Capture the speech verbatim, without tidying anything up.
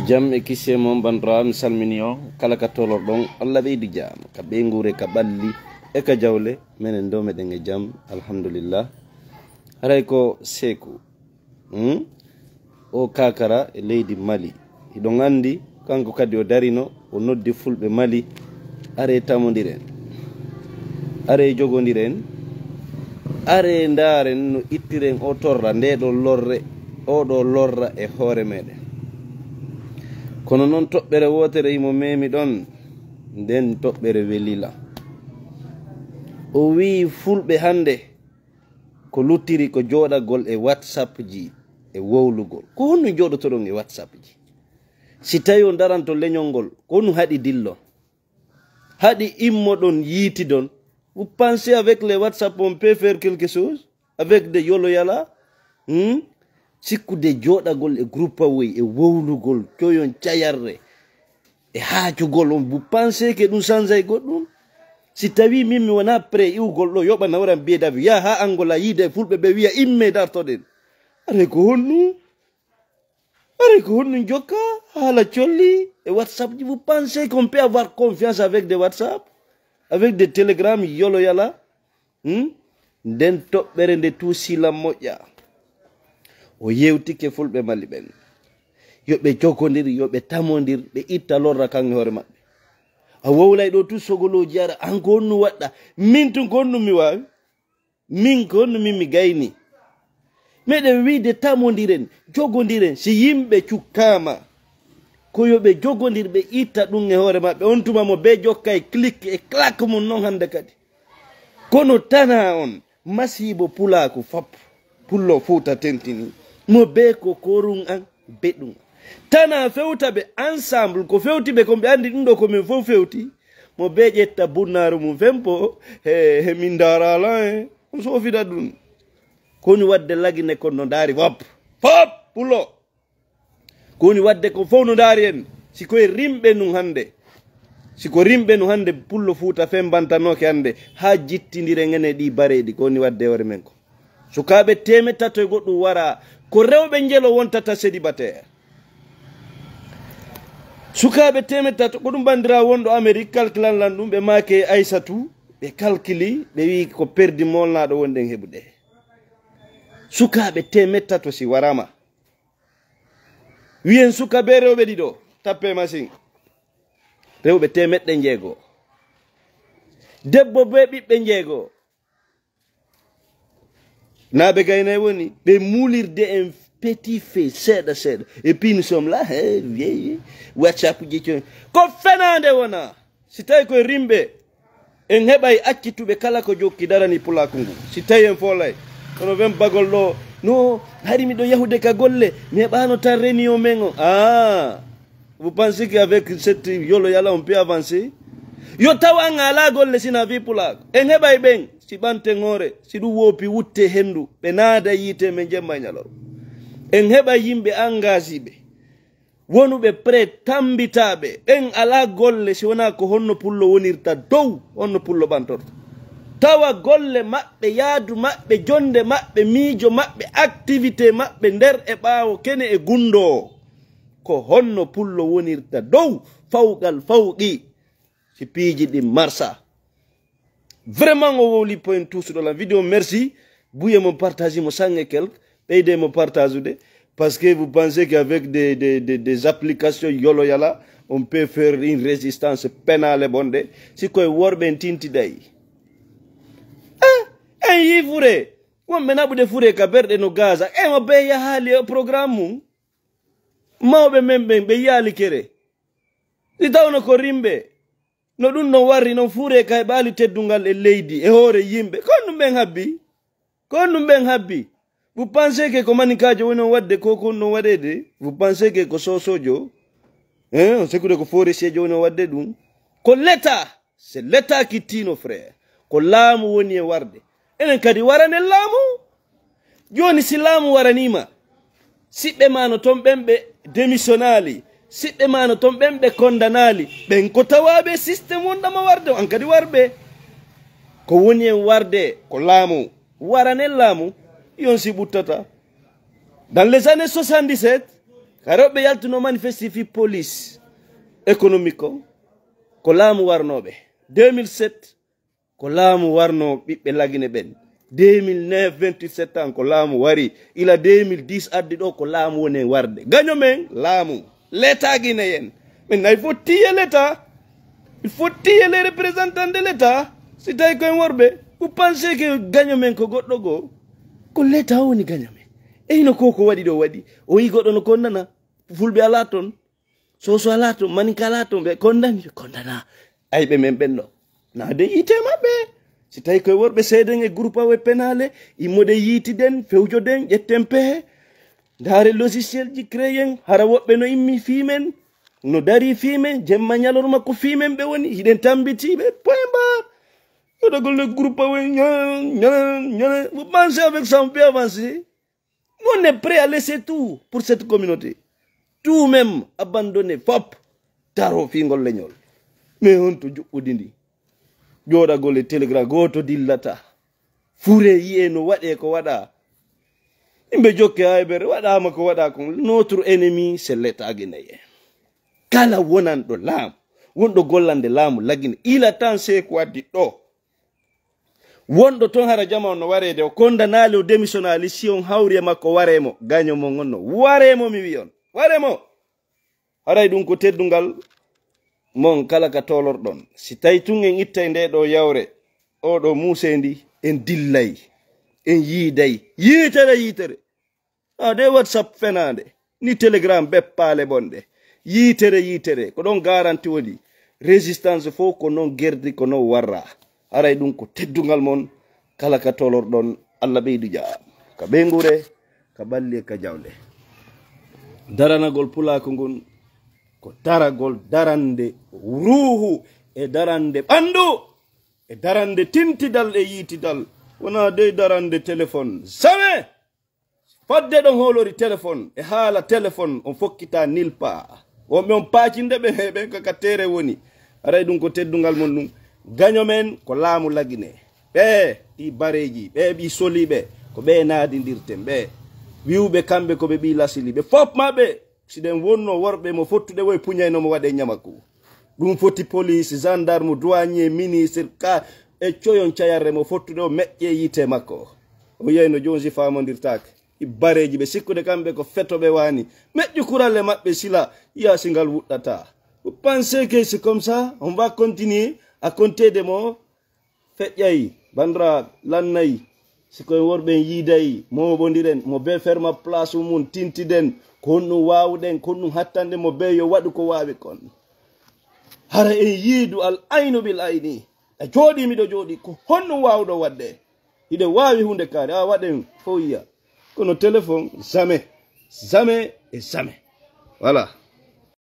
Jam e kisi e mon bandira, mi salmini on kala ka tolorɗon. Allah ɓeydu jam ka ɓeynguure, ka ɓalli e ka jawle. Menen ɗo meɗen e jam, alhamdulillah. Haray ko Seeku, hmm? O kakara e leydi Mali. Hiɗon anndi, kanko kadi o darino, o noddi fulɓe Mali, "Aree tamondiren, aree jogondiren, aree ndaaren no ittiren o torra, nde ɗo lorre, o ɗo lorra e hoore meɗen." Kono noon toɓɓere wootere himo memi ɗon, nden toɓɓere welila. O wi'i fulɓe hannde ko luttiri ko jooɗagol e WhatsApp ji e wowlugol. Ko honno jooɗotoɗon e WhatsApp ji? Si tawi on daranto leñol ngol, ko honno haɗi dillon? Haɗi immoɗon, yiitidon? Vous pensez avec les WhatsApp, on peut faire quelque chose? Avec des yolo yala? Hmm? Sikkude jooɗagol e groupe awoy, e wowlugol, coyon cayarre, e haacugol on, vous pensez que ɗum sansay goɗɗum? Si tawi min mi wona prêt iwgol ɗo, yoɓa nawran billet d'avion, yaha ha Angola, yiide e fulɓe ɓe wiya, "Imme dartoɗen." Are ko honnu? Are ko honnu jokka haala colli e WhatsApp ji? Vous pensez qu'on peut avoir confiance avec des WhatsApp? Avec des Telegram, yolo yala? Hmm? Nden toɓɓere nde tuusilam moƴƴa. O yewtike fulɓe Mali ɓen. Yo ɓe jogondir, yo ɓe tamondir, ɓe itta lorra kan e hoore maɓɓe. A wowlay ɗo tu sogolooji ara, an ko honnu waɗɗa? Min tun ko honnu mi waawi? Min ko honnu min mi gayni? Meɗen wiide tamondiren, jogondiren, si yimɓe cukkaama, ko yo ɓe jogondir, ɓe itta ɗum e hoore maɓɓe. On tuma mo bee jokka e clic e claque mum non hannde kadi. Kono tana on, masiibo pulaaku fop, pullo Fuuta tentini. Mo bee ko korun an, beɗun. Tana fewta ɓe ensemble, ko fewti ɓe kon ɓe anndi ɗum ɗo ko min fof fewti. Mo bee ƴetta bunnaaru mum fempo, he, he min ndaara lan, he. On soofida ɗum. Ko woni waɗde lagine kon no ndaari fop. Fop, pullo. Ko woni waɗde ko fof no ndaari en, si koye rimɓe nun hannde, si ko rimɓe nun hannde, pullo Fuuta fembantanooke hannde, haa jittindiren ene ɗi bareeɗi, ko woni waɗde hoore men ko. Sukaaɓe teemeɗɗe tato e goɗɗum wara, ko rewɓe njelo wontata célibataire. Sukaaɓe teemeɗɗe tato, ko ɗum banndiraa wonɗo Amérique, calculan lan ɗum, ɓe maake Aysatu, ɓe calculi, ɓe wi'i ko perdi molnaaɗo wonɗen heɓude. Sukaaɓe teemeɗɗe tato si waraama, wiyen suka bee rewɓe ɗiɗo, tappe machine. Rewɓe teemeɗɗe njeego. Debbo bee ɓiɓɓe njeego. Naa ɓe gaynay woni? Ɓe muulirde en petit fait, seeɗa seeɗa. Et puis nous sommes là, he, vieille. WhatsApp ji co-, ko fenaande wona. Si tawi koye rimɓe, en heɓay accituɓe kala ko jokki darani pulaaku ngu. Si tawi en foolay, kono wen bagol ɗo, no, hari miɗo yahude ka golle, mi heɓaano tan réunion men o. Ah, vous pensez qu'avec cette yolo yala, on peut avancer? Yo taw an a alaa golle sina fii pulaaku. En heɓay ɓen, si ɓanten hoore, si ɗum woopi wutte henndu, ɓe naada yiite men jemma e ñalawma. En heɓay yimɓe engagé ɓe. Wonuɓe prêt tammbitaaɓe, ɓen alaa golle si wonaa ko honno pullo wonirta dow, honno pullo ɓantorta. Tawa golle maɓɓe, yaadu maɓɓe, jonnde maɓɓe, miijo maɓɓe, activité maɓɓe nder e ɓaawo, kene e gunndoo. Ko honno pullo wonirta dow, fawqal fawqi, si piiji ɗin marsa. Vraiment, o wowli point tuusuɗo lan. Vidéo, merci. Buye mo partage mo sange quelque. Ɓeyde mo partage de. Parce que vous pensez qu'avec des, des, des, des applications yolo yala, on peut faire une résistance pénale bonde. Si koye worɓe en tintiday. Eh, en yii fure. Wonɓe naɓude fure ka berɗe no Gaza. E mo be yahaali e programme mum. Mawɓe men ɓen, ɓe yiyaali kere. Si tawno ko rimɓe. No ɗum ɗon warri non, fuure kay ɓaali teddungal e leydi, e hoore yimɓe. Ko honɗum ɓen habbi? Ko honɗum ɓen habbi? Vous pensez que ko maninkaajo woni on waɗde ko, ko honɗum waɗeede? Vous pensez que ko soosoojo? Hein? On sekude ko forestier woni on waɗde ɗum? Ko l'État. C'est l'État qui tue nos frères. Ko laamu woni e warde. Enen kadi waranen laamu. Jooni si laamu waraniima, siɓɓe ma no ton ɓen ɓe démissionnaali, siɓɓe ma no ton ɓen ɓe kondanaali, ɓen ko tawaaɓe système wonɗama warde, an kadi warɓe. Ko woni en warde ko laamu. Waranen laamu, yon si ɓuttata. Dans les années soixante-dix-sept, Ka rewɓe yaltuno manifesti fii police économique on, ko laamu warnooɓe. Deux mille sept, ko laamu warno ɓiɓɓe Lagine ɓen. Deux mille neuf, vingt-huit septembre, ko laamu wari. Ila deux mille dix addi ɗo, ko laamu woni e warde. Gaño men laamu. L'État guinéen. Maintenant, il faut tuer l'État. Il faut tuer les représentants de l'État. Si tawi koye worɓe, vous pensez que gaño men ko goɗɗo goo? Ko l'État woni gaño men. Eyno ko ko waɗi ɗo waɗi. O yi goɗɗo no kondana. Fulɓe alaa toon. Soso alaa toon, maninka alaa toon, ɓe kondani, ɓe kondana. Ayɓe men ɓen ɗo. Naade yiite maɓɓe. Si tawi koye worɓe seeden e groupe awe penale, immoɗen yiitiden, fewjoden, ƴetten pehe. Ndaare logiciel ji créen, hara woɓɓe no immi fii men, no darii fii men, jemma ñalorma ko fii men ɓe woni, hiɗen tambitiiɓe, point barre. Yoɗagol le groupe awe, ña, ña, ña. Vous pensez avec ça, on peut avancer? Nous, on est prêt à laisser tout pour cette communauté. Tout même abandonné, fop, daro fii ngol leñol. Mais honto juɓɓudi ndi? Jooɗagol e Telegram, gooto dillata. Fure yi'e no waɗee ko waɗaa. Yimɓe jokke haybere, waɗaama ko waɗaa kon. Notre ennemi, c'est l'État guinéen. Kala wonanɗo laamu, wonɗo gollande laamu Lagine, ila tan Seeku Addi ɗo. Wonɗo toon hara jama on no wareede, o kondanaali, o demisyonaali, si on hawri e makko, waree mo, gaño mo ngonno, waree mo, mi wi'i on, waree mo. Haray ɗum ko teddungal mon kala ka toolorɗon. Si tawi tun en ittay nde ɗo yawre, o ɗo muuseendi, en dillay, en yiiday, yiitere, yiitere. Ah, de WhatsApp fenaande, ni Telegram beppaale bonɗe. Yiitere, yiitere, ko ɗon garanti woni. Résistance fof ko non gerdi, ko non warra. Haray ɗum ko teddungal mon, kala ka tolorɗon, Allah ɓeydu jam. Ka ɓeynguure, ka ɓalli e ka jawnde. Daranagol pulaaku ngun, ko daragol darande ruuhu e darande ɓandu, e darande tintidal e yiitidal. Wonaa dey darande téléphone. Jamais! Fodde ɗon hoolori téléphone, e haala téléphone, on fokkita nilpa. Wonɓe on paacinde ɓe, he ɓen ka, ka tere woni. Aray ɗum ko teddungal mon ɗum. Gaño men ko laamu Lagine. Ɓe, ɗi bareeji, ɓe ɓi soliɓe, ko ɓe naadindirten, ɓe wi'uɓe kamɓe ko ɓe ɓi lasili, ɓe fop maɓɓe. Si ɗen wonno worɓe mo fottude woy puñayno mo waɗe ñamaku. Ɗum foti police, gendarme, douanier, ministre, ka e coyon cayarre mo fottude o meƴƴe yiite makko. O yiyay no joon si faamondirtaake. Ɗi bareeji ɓe sikkude kamɓe ko feto ɓe waani. Meƴƴu kuralle maɓɓe sila, yiya si ngal wuɗɗata. Vous pensez que c'est comme ça, on va continuer à compter des morts? Feƴƴay, bandira, lannay. Si koye worɓe en yiiday, mooɓondiren, mo bee ferma place mum, tintiden, ko honɗum waawuɗen, ko honɗum hattande mo bee yo waɗu ko waawi kon. Hara en yiidu al aynu bil ayni. A jooɗii, miɗo jooɗii, ko honɗum waawuɗo waɗde? Hiɗe waawi huunde kaari, a waɗen fof yiya. Kono téléphone, jamais, jamais et jamais. Voilà.